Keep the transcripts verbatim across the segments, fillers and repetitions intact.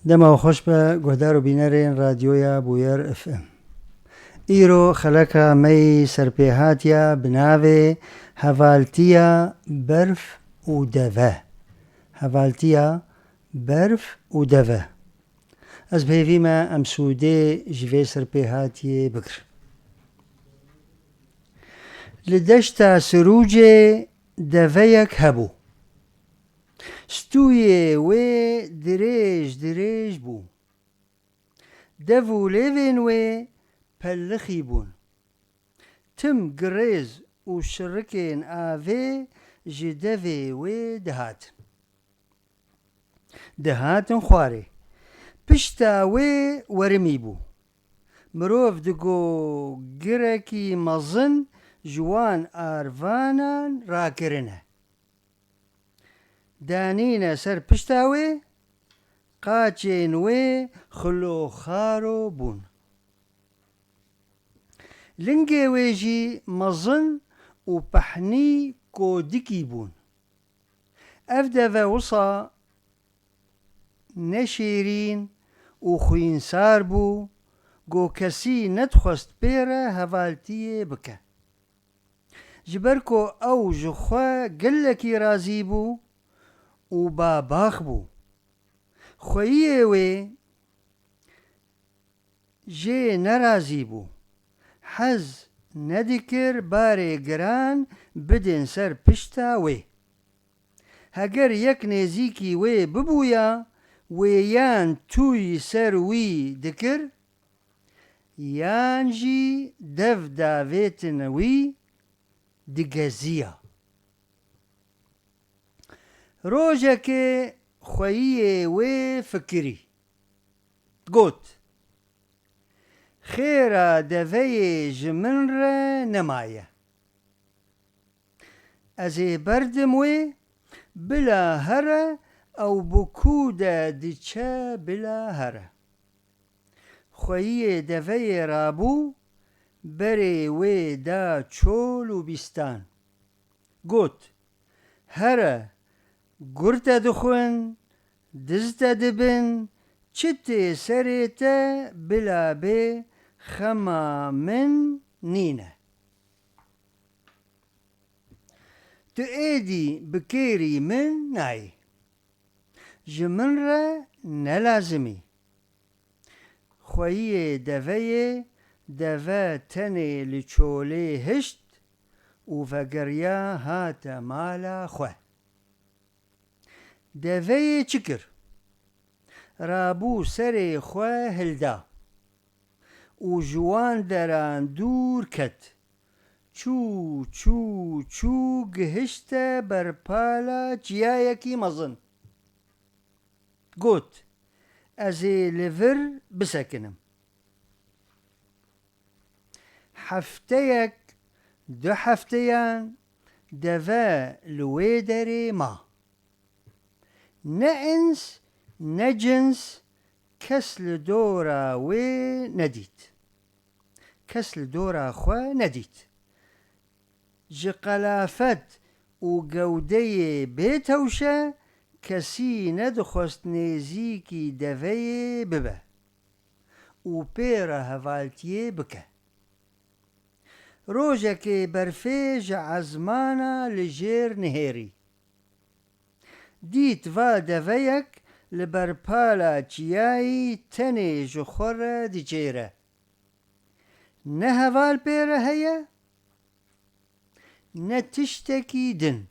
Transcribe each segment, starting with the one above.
Dema xweş be, guhdar û bînerên Radyoya Bûyer F M. Îro xeleka me yî serpêhatiya bi navê Hevaltiya Berf û Deve. Hevaltiya Berf û Deve. Ez bi hêvî me em sûdê ji vê serpêhatiyê bigirin. Li deşta Sirûcê deveyek hebû. Stûyê wê dirêj dirêj bû. Dev û lêvên wê pellixî bûn. Tim girêz û şirikên avê ji devê wê dihatin. Dihatin xwarê. Pişta wê werimî bû. Mirov digo girekî mezin ji wan arvanan rakirine. Danîne ser pişta wê, qaçên wê xiloxaro bûn. Lingê wê jî mezin û pehnî kodikî bûn. Ev deve wisa ne şêrîn û xwînsar bû, go kesî nedixwest pê re hevaltiyê bike. Ji ber ku ew ji xwe gelekî razî bû û babax bû. Xweyiyê wê jê nerazî bû. Hez nedikir barê giran bidin ser pişta wê. Heger yek nêzîkî wê bibûya, wê yan tûyî ser wî dikir, yan jî dev davêtin wî digeziya. Rojekê xweyiyê wê fikirî. Got, xêra deveyê ji min re nemaye. Ez ê berdim wê, bila here ew bi kû de diçe bila here. Xweyiyê deveyê rabû, berê wê da çol û bîstan. Got, here, gur te dixwin, diz te dibin, çi tê serê te bila bê xema min nîne. Tu êdî bi kêrî min nayî. Ji min re ne lazim î. Xweyiyê deveyê, deve tenê li çolê hişt û vegeriya hate mala xwe. Deveyê çi kir? Rabû serê xwe hilda û ji wan deran dûr ket. Çû, çû, çû, gihişte berpala çiyayekî mezin. Got, ez ê li vir bisekinim. Hefteyek, du hefteyan deve li wê derê ma. Ne ins, ne cins kes li dora wê nedît. Kes li dora xwe nedît. Ji qelafet û gewdeyê bê tewşe kesî nedixwest nêzîkî deveyê bibe û pê re hevaltiyê bike. Rojekê berfê ji ezmana li jêr nihêrî. Dît va deveyek li berpala çiyayî tenê ji xwe re diçêre. Ne heval pê re heye, ne tiştekî din.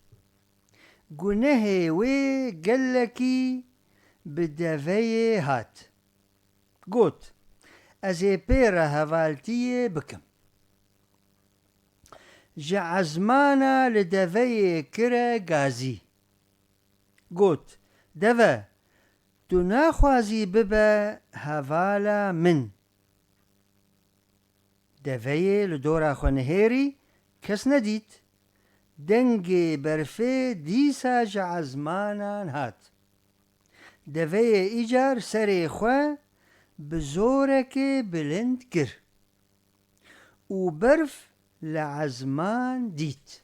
Gunehê wê gelekî bi deveyê hat. Got, ez ê pê re hevaltiyê bikim. Ji ezmana li deveyê kire gazî. Got, deve, tu naxwazî bibe hevala min. Deveyê li dora xwe nihêrî, kes nedît. Dengê berfê dîsa ji ezmanan hat. Deveyê îcar serê xwe bi zorekê bilind kir û berf li ezman dît.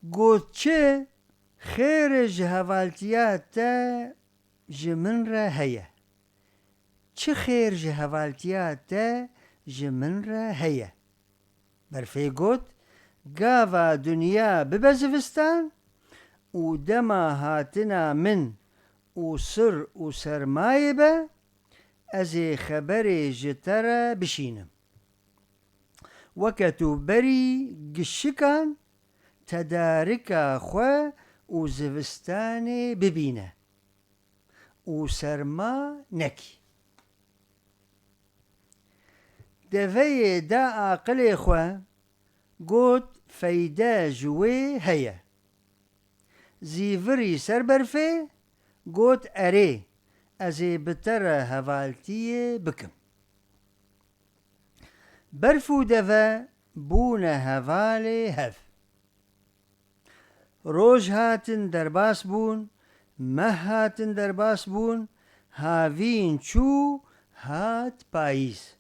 Got, çi? Xêr ji hevaltiya te ji min re heye. Çi xêr ji hevaltiya te ji min re heye? Berfê got, gava dinya bibe zivistan û dema hatina min û sir û sermayê be, ez ê xeberê ji te re bişînim. Weke tu berî gişikan tedarika xwe û zivistanê bibîne û serma nekî. Deveyê da aqilê xwe, got, feyde ji wê heye. Zîvirî ser berfê, got, erê, ez ê bi te re hevaltiyê bikim. Berf û deve bûne hevalê hev. Roj hatin derbas bûn, meh hatin derbas bûn, havîn çû, hat payîz.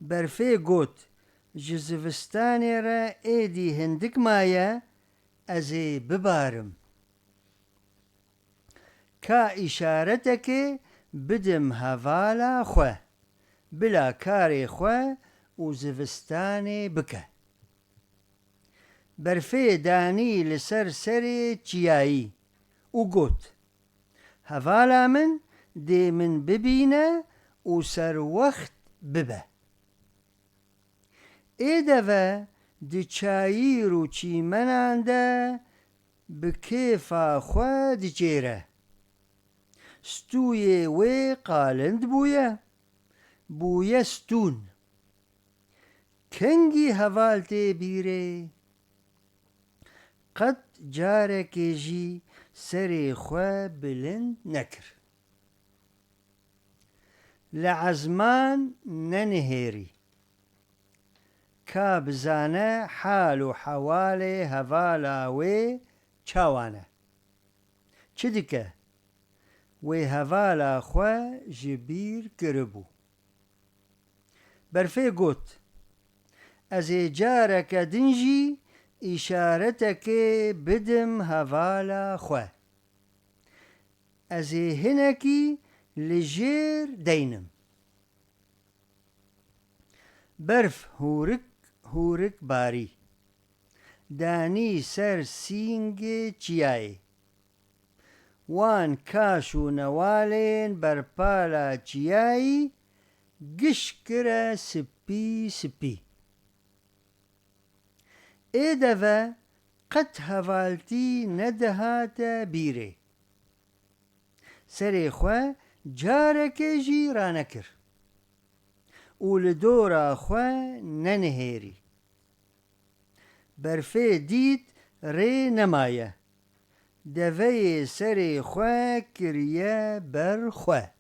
Berfê got, ji zivistanê re êdî hindik maye, ez ê bibarim. Ka îşaretekê bidim hevala xwe, bila karê xwe û zivistanê bike. Berfê danî li ser serê çiyayî û got, hevala min dê min bibîne û serwext bibe. Ê deve di çayîr û çîmenan de bi kêfa xwe diçêre. Stûyê wê qalind bûye, bûye stûn. Kengî heval tê bîrê? Qet carekê jî serê xwe bilind nekir. Li ezman nenihêrî. Ka bizane hal û hewalê hevala wê çawa ne. Çi dike? Wê hevala xwe ji bîr kiribû. Berfê got, ez ê careke din jî îşaretekê bidim hevala xwe. Ez ê hinekî li jêr deynim. Berf hûrik hûrik barî. Danî ser sîngê çiyayê. Wan kaş û newalên berpala çiyayî giş kire spî spî. Ê deve qet hevaltî nedihate bîrê. Serê xwe carekê jî ranekir û li dora xwe nenihêrî. Berfê dît rê nemaye. Deveyê serê xwe kiriye ber xwe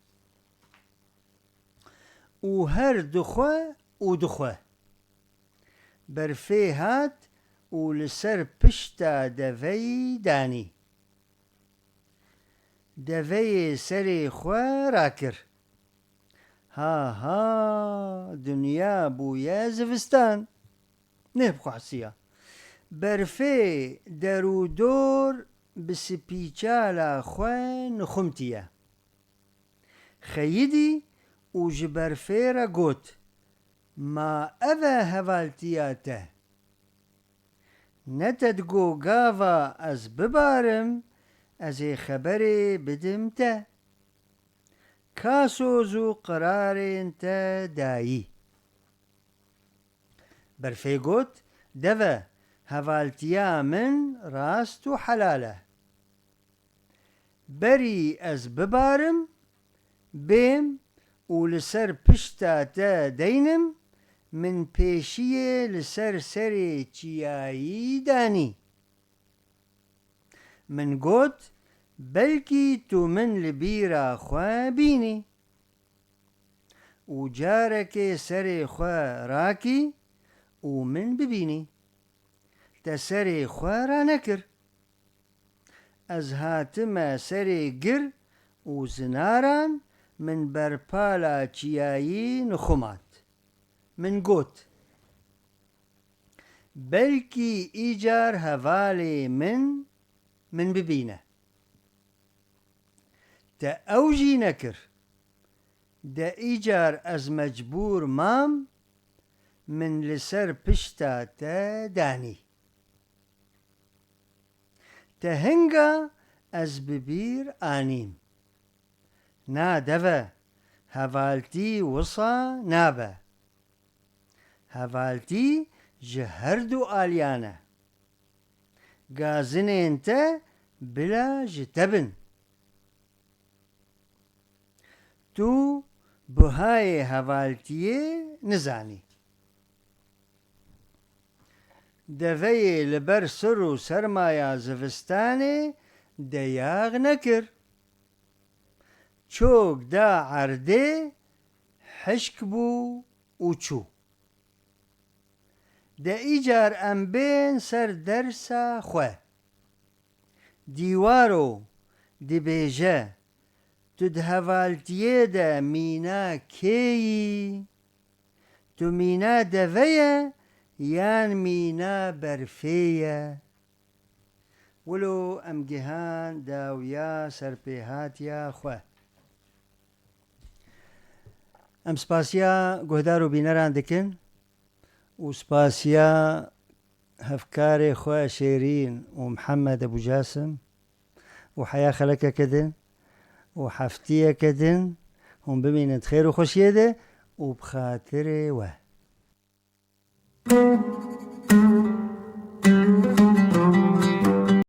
û her dixwe û dixwe. Berfê hat û li ser pişta deveyî danî. Deveyê serê xwe rakir. Ha ha, dinya bûye zivistan. Nêbxwesiya. Berfê derûdor bi spîçala xwe nixumtiye. Xeyidî û ji berfê re got, ma ev e hevaltiya te? Ne te digo gava ez bibarim, ez ê xeberê bidim te. Ka soz û qirarên te dayî? Berfê got, deve, hevaltiya min rast û helal e. Berî ez bibarim, bêm û li ser pişta te deynim, min pêşiyê li ser serê çiyayî danî. Min got, belkî tu min li bîra xwe bînî. Û carekê serê xwe rakî û min bibînî. Te serê xwe ranekir. Ez hatime serê gir û zinaran, min berpala çiyayî nixumat. Min got, belkî îcar hevalê min min bibîne. Te ew jî nekir. De îcar ez mecbûr mam, min li ser pişta te danî. Te hinga ez bi bîr anîm. Na deve, hevaltî wisa nabe. Hevaltî ji her du aliyan e. Gazinên te bila ji te bin. Tu buhayê hevaltiyê nizanî. Deveyê li ber sir û sermaya zivistanê deyax nekir. Çok da erdê, hişk bû û çû. De îcar em bên ser dersa xwe. Dîwaro dibêje, tu di hevaltiyê de mîna kê yî? Tu mîna deve ye yan mîna berfê ye? Wilo em gihan dawiya serpêhatiya xwe. Em spasiya guhdar û bîneran dikin û spasiya hevkarê xwe Şêrîn û Mihemed Ebû Casim û heya xelekeke din û heftiyeke din hûn bimînin di xêr û xweşiyê de û bi xatirê we.